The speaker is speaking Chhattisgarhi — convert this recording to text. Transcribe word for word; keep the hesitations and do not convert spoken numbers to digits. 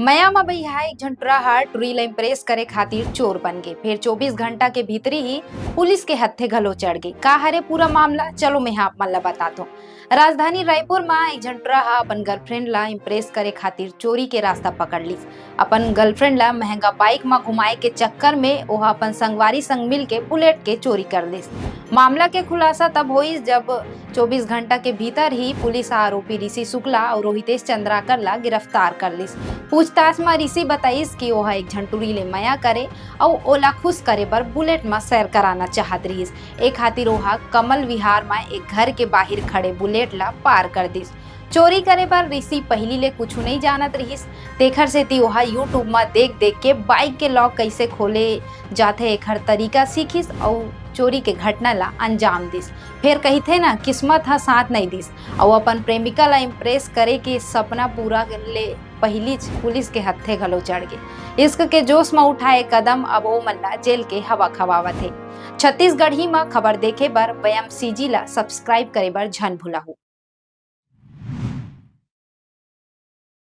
मया म बइहा एक झन टुरा ह टुरी ल इम्प्रेस करे खातिर चोर बन गे, फेर चौबीस घंटा के भीतरी ही पुलिस के हत्थे घलो चढ़ गे। का हरे पूरा मामला, चलो मैं आप मन ल बताथों। राजधानी रायपुर म एक झन टुरा ह अपन गर्लफ्रेंड ल इम्प्रेस करे खातिर चोरी के रास्ता पकड़ लिस। अपन गर्लफ्रेंड ल महंगा बाइक म घुमाए के चक्कर में ओहा अपन संगवारी संग मिल के बुलेट के चोरी कर दिस। मामला के खुलासा तब होइस, जब चौबीस घंटा के भीतर ही पुलिस ह आरोपी ऋषि शुक्ला अउ रोहितेश चंद्राकर ला गिरफ्तार कर लिस। पूछताछ म ऋषि बताइस कि ओहा एक झन टुरी ले मया करे अउ ओला खुश करे बर बुलेट म सैर कराना चाहत रिहिस। ए खातिर ओहा कमल विहार म एक घर के बाहिर खड़े बुलेट ला पार कर दिस। चोरी करे बर ऋषि पहिली ले कुछु नइ जानत रिहिस, तेखर सेती ओहा YouTube म देख-देख के बाइक के लॉक कइसे खोले जाथे, एखर तरीका सीखिस अउ चोरी के घटना ला अंजाम दिस। फेर कहिथे ना, किस्मत ह साथ नइ दिस अउ अपन प्रेमिका ला इम्प्रेस करे के सपना पूरा ले पहिलीच पुलिस के हत्थे घलो चढ़ गे। इश्क के जोश म उठाए कदम अब ओमन ला जेल के हवा खवावत हे। छत्तीसगढ़ी म खबर देखे बर वयम सीजी ला सब्सक्राइब करे बर झन भुलाहू।